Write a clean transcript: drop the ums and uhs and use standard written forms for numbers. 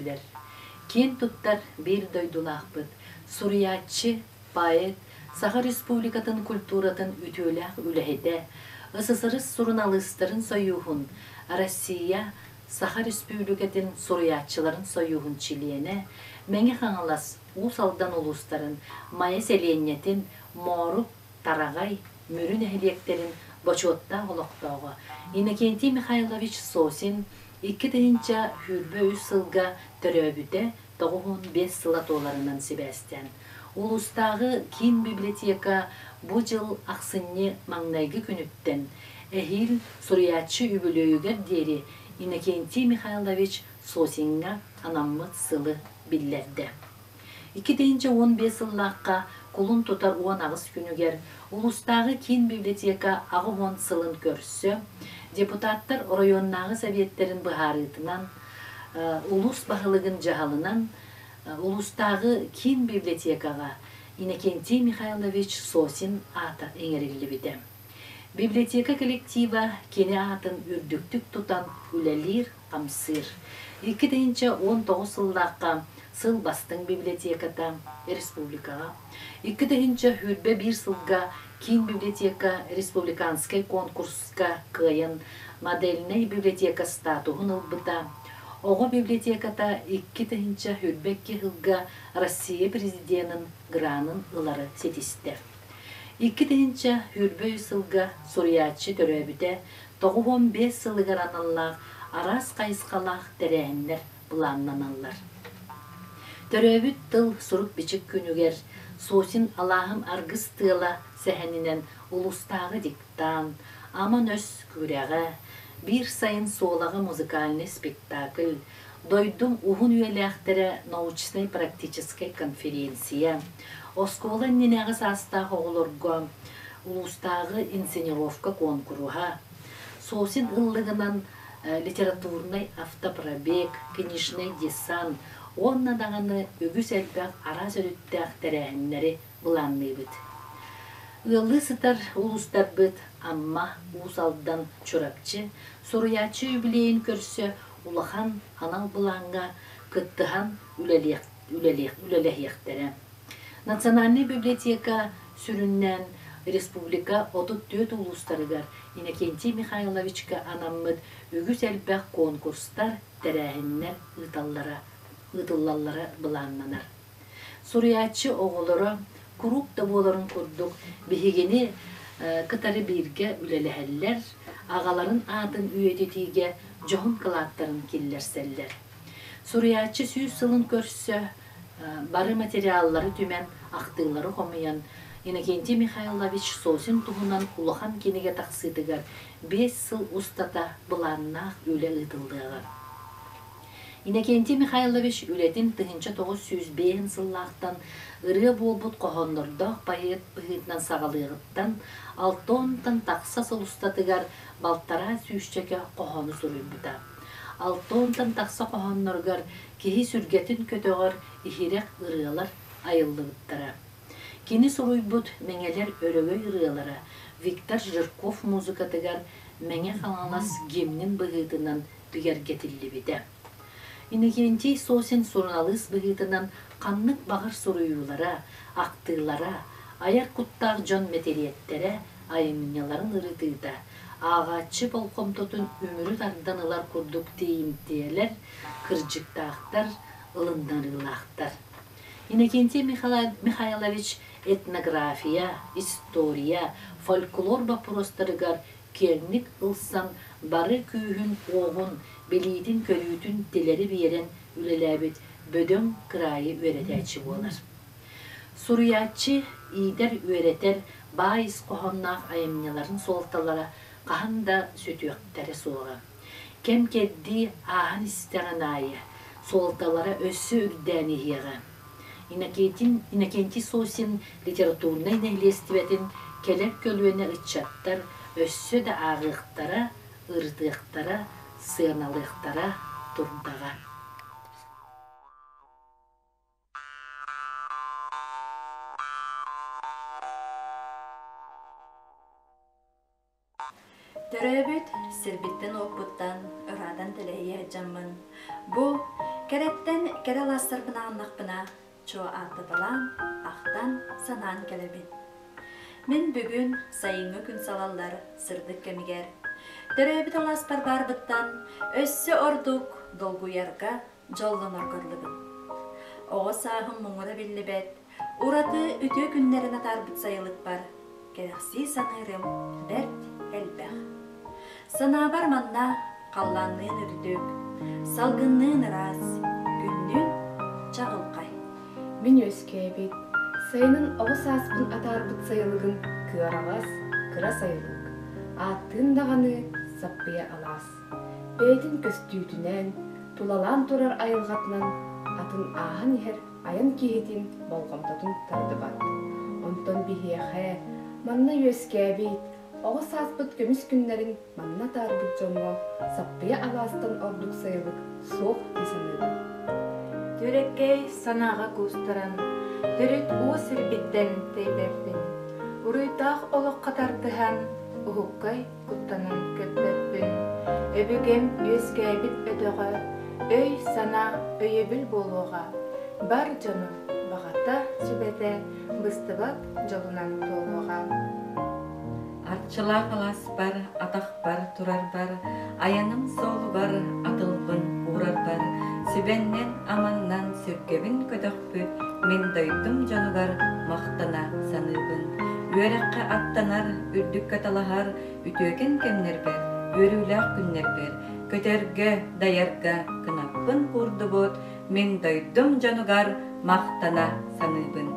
Көрөөччүлэр! Киэн туттар биир дойдулаахпыт, суруйааччы, поэт, Саха Республикатын культуратын үтүөлээх үлэһитэ, СССР суруналыыстарын сойууһун, Россия Саха Республикатын суруйааччыларын сойууһун чилиэнэ, Мэҥэ Хаҥалас, Уус Алдан улуустарын Майа сэлиэнньэтин Моорук, Тараҕай, Мүрү нэһилиэктэрин бочуоттаах олохтооҕо Иннокентий Михайлович Сосин 2023 сылга төрөөбүтэ 95 сыла туоларынан сибээстээн, улуустааҕы киин библиотека бу дьыл ахсынньы маҥнайгы күнүттэн эһиил суруйааччы үбүлүөйүгэр диэри Иннокентий Михайлович Сосиҥҥа анаммыт сылы биллэрдэ. 2015 сыллаахха кулун тутар 18 күнүгэр улуустааҕы киин библиотека 80 сылын көрсө депутаттар оройуоннааҕы советтэрин быһаарыытынан улуус баһылыгын дьаһалынан улуустааҕы киин библиотекаҕа Иннокентий Михайлович Сосин аата иҥэриллибитэ. Библиотека коллектива кини аатын үрдүктүк тутан үлэлиир-хамсыыр. 2019 сыллаахха сыл бастыҥ библиотеката республикаҕа, 2021 сылга киин библиотека республиканскай конкурска кыайан модельнай библиотека статуһун ылбыта, оҕо библиотеката 2022 сылга Россия президенин гранын ылары ситистэ. 2023 сылга суруйааччы төрөөбүтэ 95 сылыгар аналлаах араас хайысхалаах тэрээһиннэр былааннаналлар. Төрөөбүт тыл сурук-бичик күнүгэр Сосин алааһым аргыс тыала сэһэнинэн улуустааҕы диктант, Аман өс күрэҕэ, Биир сайын Суолаҕа музыкальнай спектакль, Дойдум уһун үйэлээхтэрэ научнай-практическай конференция, оскуола иннинээҕи саастаах оҕолорго улуустааҕы инсценировка куонкуруһа, Сосин ыллыгынан литературнай автопробег, книжный десант уонна даҕаны үгүс элбэх араас өрүттээх тэрээһиннэри былаанныыбыт. Ыаллыы сытар улуустарбыт Амма, Уус Алдан, Чурапчы суруйааччы үбүлүөйүн көрсө улахан анал былааҥҥа кыттыһан үлэлэһиэхтэрэ. Национальнай библиотека сүрүннээн республика 34 улуустарыгар Иннокентий Михайловичка анаммыт үгүс элбэх конкурстар, тэрээһиннэр ыыталлара, ыытыллаллара былааннанар. Суруйааччы оҕолоро куруук да буоларын курдук биһигини кытары бииргэ үлэлэһэллэр, аҕаларын аатын үйэтитиигэ дьоһун кылааттарын киллэрсэллэр. Суруйааччы 100 сылын көрсө бары материаллары түмэн, ахтыылары хомуйан, Иннокентий Михайлович Сосин туһунан улахан кинигэ тахсыытыгар 5 сыл устата былааннаах үлэ ыытыллыаҕа. Иннокентий Михайлович үлэтин 1905 сыллаахтан ырыа буолбут хоһооннордоох поэт быһыытынан саҕалыаҕыттан алтонтан тахса сыл устатыгар балтараа сүүсчэкэ хоһоону суруйбута. Алтонтан тахса хоһоонноругар киһи сүргэтин көтөҕөр иһирэх ырыалар айыллыбыттара. Кини суруйбут Мэҥэлэр өрөгөй ырыалара Виктор Жирков музыкатыгар Мэҥэ Хаҥалас гимнин быһыытынан бигэргэтиллибитэ. Иннокентий Сосин суруналыыс быһыытынан ханнык баҕар суруйуулара, ахтыылара, айар куттаах дьон мэтириэттэрэ, айымньыларын ырытыыта, ааҕааччы болҕомтотун үмүрү тардан ылар курдук тиийимтиэлэр, кырдьыктаахтар, ылыннарыылаахтар. Иннокентий Михайлович этнография, история, фольклор боппуруостарыгар киэҥник ылсан бары күүһүн-уоҕун, билиитин-көрүүтүн тилэри биэрэн үлэлээбит бөдөҥ кыраайы үөрэтээччи буолар. Суруйааччы иитэр-үөрэтэр баай ис хоһоонноох айымньыларын суолталара хаһан да сүтүөхтэрэ суоҕа. Кэм-кэрдии ааһан истэҕин аайы суолталара өссө үрдээн иһиэҕэ. Иннокентий Сосин литературнай нэһилиэстибэтин кэлэр көлүөнэ ыччаттар өссө да ааҕыахтара, ырытыахтара, сыаналыахтара турдаҕа. Төрөөбүт сирбиттэн-уоппуттан ыраатан тэлэһийэ сылдьаммын, бу Кэрэттэн кэрэ алаастарбын аҕыннахпына, чуо ааттаталаан, ахтан, санаан кэлэбин. Мин бүгүн сайыҥҥы күн салаллар сырдык кэмигэр, төрөөбүт алааспар баарбыттан өссө ордук долгуйарга, дьоллонорго дылыбын. Оҕо сааһым муҥура биллибэт, ураты үтүө күннэрин атаарбыт сайылыкпар кэрэхсии саныырым бэрт элбэх. Санаабар манна халлаанныын үрдүк, салгынныын ыраас, күннүүн чаҕылхай. Мин үөскээбит, сайынын оҕо сааспын атаарбыт сайылыгым кыараҕас, кыра сайылык, ааттыын даҕаны саппыйа алаас. Бэйэтин көстүүтүнэн, тулалаан турар айылҕатынан атын ааһан иһэр айан киһитин болҕомтотун тардыбат. Онтон биһиэхэ, манна үөскээбит, оҕо сааспыт көмүс күннэрин манна атаарбыт дьоҥҥо саппыйа алаастан ордук сайылык суох дии саныыбын. Түөрэккэй санааҕа куустаран, төрүт уу сирбиттэн тэйбэппин. Уруйдаах олоххо тардыһан, уһуккай куттанан көппөппүн. Өбүгэм үөскээбит өтөҕө өй-санаа өйөбүл буолуоҕа. Бар дьонум баҕата, сүбэтэ быстыбат дьолунан туолуоҕа. Арчылаах алааспар, атахпар турарбар, айаным суолугар атылбын уурарбар, сүбэннэн-аманнан сүргэбин көтөхпүт мин дойдум дьонугар махтана саныыбын. Үөрэххэ аттанар, үрдүккэ талаһар үтүөкэн кэмнэрбэр, үөрүүлээх күннэрбэр, көтөргө, дайарга кынаппын куурдубут мин дойдум дьонугар махтана саныыбын.